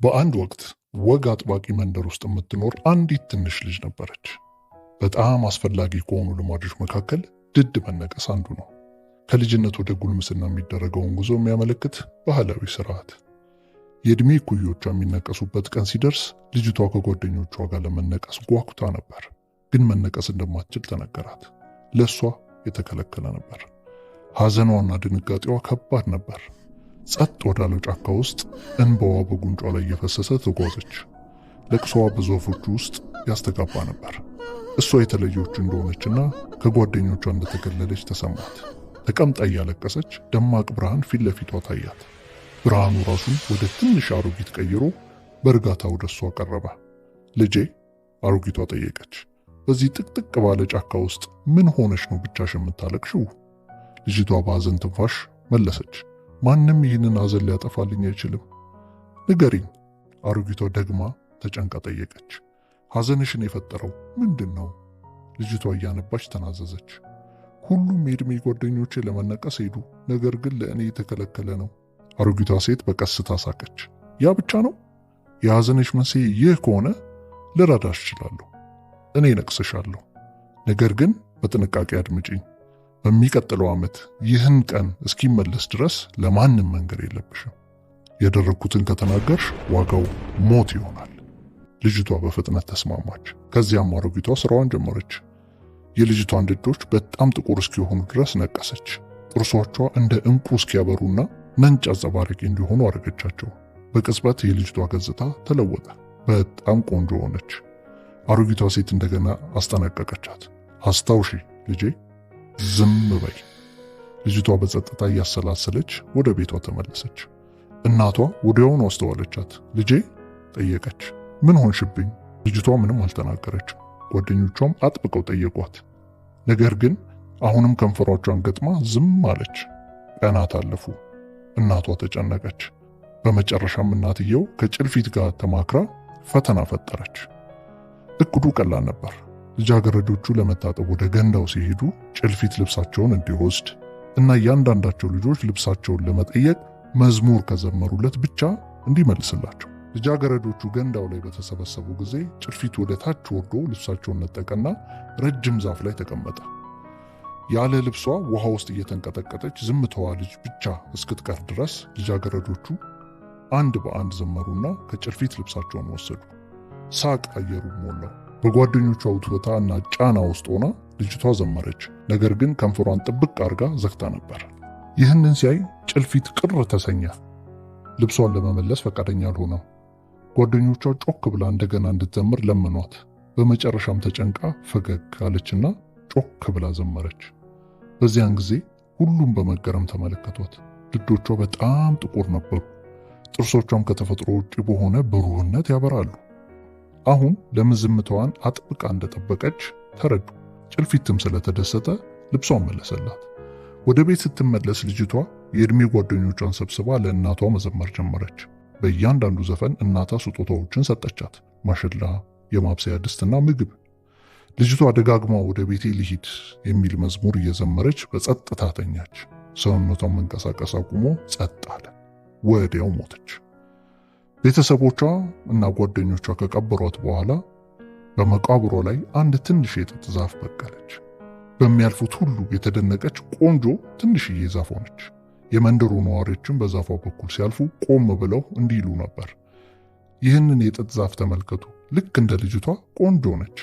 በአንድ ወቅት ወግ አጥባቂ መንደር ውስጥ የምትኖር አንዲት ትንሽ ልጅ ነበረች። በጣም አስፈላጊ ከሆኑ ልማዶች መካከል ድድ መነቀስ አንዱ ነው። ከልጅነት ወደ ጉልምስና የሚደረገውን ጉዞ የሚያመለክት ባህላዊ ስርዓት። የዕድሜ እኩዮቿ የሚነቀሱበት ቀን ሲደርስ ልጅቷ ከጓደኞቿ ጋር ለመነቀስ ጓጉታ ነበር። ግን መነቀስ እንደማትችል ተነገራት። ለእሷ የተከለከለ ነበር። ሐዘኗና ድንጋጤዋ ከባድ ነበር። ጸጥ ወዳለው ጫካ ውስጥ እንባዋ በጉንጯ ላይ እየፈሰሰ ተጓዘች። ለቅሶዋ በዛፎቹ ውስጥ ያስተጋባ ነበር። እሷ የተለየች እንደሆነችና ከጓደኞቿ እንደተገለለች ተሰማት። ተቀምጣ እያለቀሰች ደማቅ ብርሃን ፊት ለፊቷ ታያት። ብርሃኑ ራሱን ወደ ትንሽ አሮጊት ቀይሮ በእርጋታ ወደ እሷ ቀረበ። ልጄ፣ አሮጊቷ ጠየቀች፣ በዚህ ጥቅጥቅ ባለ ጫካ ውስጥ ምን ሆነሽ ነው ብቻሽ የምታለቅሽው? ልጅቷ በሐዘን ትንፋሽ መለሰች፣ ማንም ይህንን ሐዘን ሊያጠፋልኝ አይችልም። ንገሪኝ፣ አሮጊቷ ደግማ ተጨንቃ ጠየቀች። ሐዘንሽን የፈጠረው ምንድን ነው? ልጅቷ እያነባች ተናዘዘች። ሁሉም የዕድሜ ጓደኞቼ ለመነቀስ ሄዱ፣ ነገር ግን ለእኔ የተከለከለ ነው። አሮጊቷ ሴት በቀስታ ሳቀች። ያ ብቻ ነው? የሐዘንሽ መንስኤ ይህ ከሆነ ልረዳሽ እችላለሁ። እኔ ነቅስሻለሁ። ነገር ግን በጥንቃቄ አድምጪኝ። በሚቀጥለው ዓመት ይህን ቀን እስኪመለስ ድረስ ለማንም መንገር የለብሽም። ያደረግኩትን ከተናገርሽ ዋጋው ሞት ይሆናል። ልጅቷ በፍጥነት ተስማማች። ከዚያም አሮጊቷ ስራዋን ጀመረች። የልጅቷን ድዶች በጣም ጥቁር እስኪሆኑ ድረስ ነቀሰች። ጥርሶቿ እንደ ዕንቁ እስኪያበሩና ነጭ አንጸባራቂ እንዲሆኑ አደረገቻቸው። በቅጽበት የልጅቷ ገጽታ ተለወጠ። በጣም ቆንጆ ሆነች። አሮጊቷ ሴት እንደገና አስጠነቀቀቻት። አስታውሺ ልጄ፣ ዝም በይ። ልጅቷ በጸጥታ እያሰላሰለች ወደ ቤቷ ተመለሰች። እናቷ ወዲያውኑ አስተዋለቻት። ልጄ ጠየቀች፣ ምን ሆንሽብኝ? ልጅቷ ምንም አልተናገረችም። ጓደኞቿም አጥብቀው ጠየቋት። ነገር ግን አሁንም ከንፈሯቿን ገጥማ ዝም አለች። ቀናት አለፉ። እናቷ ተጨነቀች። በመጨረሻም እናትየው ከጭልፊት ጋር ተማክራ ፈተና ፈጠረች። እቅዱ ቀላል ነበር። ልጃገረዶቹ ለመታጠብ ወደ ገንዳው ሲሄዱ ጭልፊት ልብሳቸውን እንዲወስድ እና እያንዳንዳቸው ልጆች ልብሳቸውን ለመጠየቅ መዝሙር ከዘመሩለት ብቻ እንዲመልስላቸው። ልጃገረዶቹ ገንዳው ላይ በተሰበሰቡ ጊዜ ጭልፊት ወደ ታች ወርዶ ልብሳቸውን ነጠቀና ረጅም ዛፍ ላይ ተቀመጠ። ያለ ልብሷ ውሃ ውስጥ እየተንቀጠቀጠች ዝምታዋ ልጅ ብቻ እስክትቀር ድረስ ልጃገረዶቹ አንድ በአንድ ዘመሩና ከጭልፊት ልብሳቸውን ወሰዱ። ሳቅ አየሩ ሞላው። በጓደኞቿ ውትወታ እና ጫና ውስጥ ሆና ልጅቷ ዘመረች። ነገር ግን ከንፈሯን ጥብቅ አድርጋ ዘግታ ነበር። ይህንን ሲያይ ጭልፊት ቅር ተሰኘ። ልብሷን ለመመለስ ፈቃደኛ አልሆነም። ጓደኞቿ ጮክ ብላ እንደገና እንድትዘምር ለመኗት። በመጨረሻም ተጨንቃ ፈገግ አለችና ጮክ ብላ ዘመረች። በዚያን ጊዜ ሁሉም በመገረም ተመለከቷት። ድዶቿ በጣም ጥቁር ነበሩ። ጥርሶቿም ከተፈጥሮ ውጭ በሆነ ብሩህነት ያበራሉ። አሁን ለምን ዝምታዋን አጥብቃ እንደጠበቀች ተረዱ። ጭልፊትም ስለተደሰተ ልብሷን መለሰላት። ወደ ቤት ስትመለስ ልጅቷ የዕድሜ ጓደኞቿን ሰብስባ ለእናቷ መዘመር ጀመረች። በእያንዳንዱ ዘፈን እናቷ ስጦታዎችን ሰጠቻት፤ ማሽላ፣ የማብሰያ ድስትና ምግብ። ልጅቷ ደጋግማ ወደ ቤቴ ልሂድ የሚል መዝሙር እየዘመረች በጸጥታ ተኛች። ሰውነቷን መንቀሳቀስ አቁሞ ጸጥ አለ። ወዲያው ሞተች። ቤተሰቦቿ እና ጓደኞቿ ከቀበሯት በኋላ በመቃብሯ ላይ አንድ ትንሽ የጥጥ ዛፍ በቀለች። በሚያልፉት ሁሉ የተደነቀች ቆንጆ ትንሽዬ ዛፍ ሆነች። የመንደሩ ነዋሪዎችም በዛፏ በኩል ሲያልፉ ቆም ብለው እንዲህ ይሉ ነበር፣ ይህንን የጥጥ ዛፍ ተመልከቱ፣ ልክ እንደ ልጅቷ ቆንጆ ነች።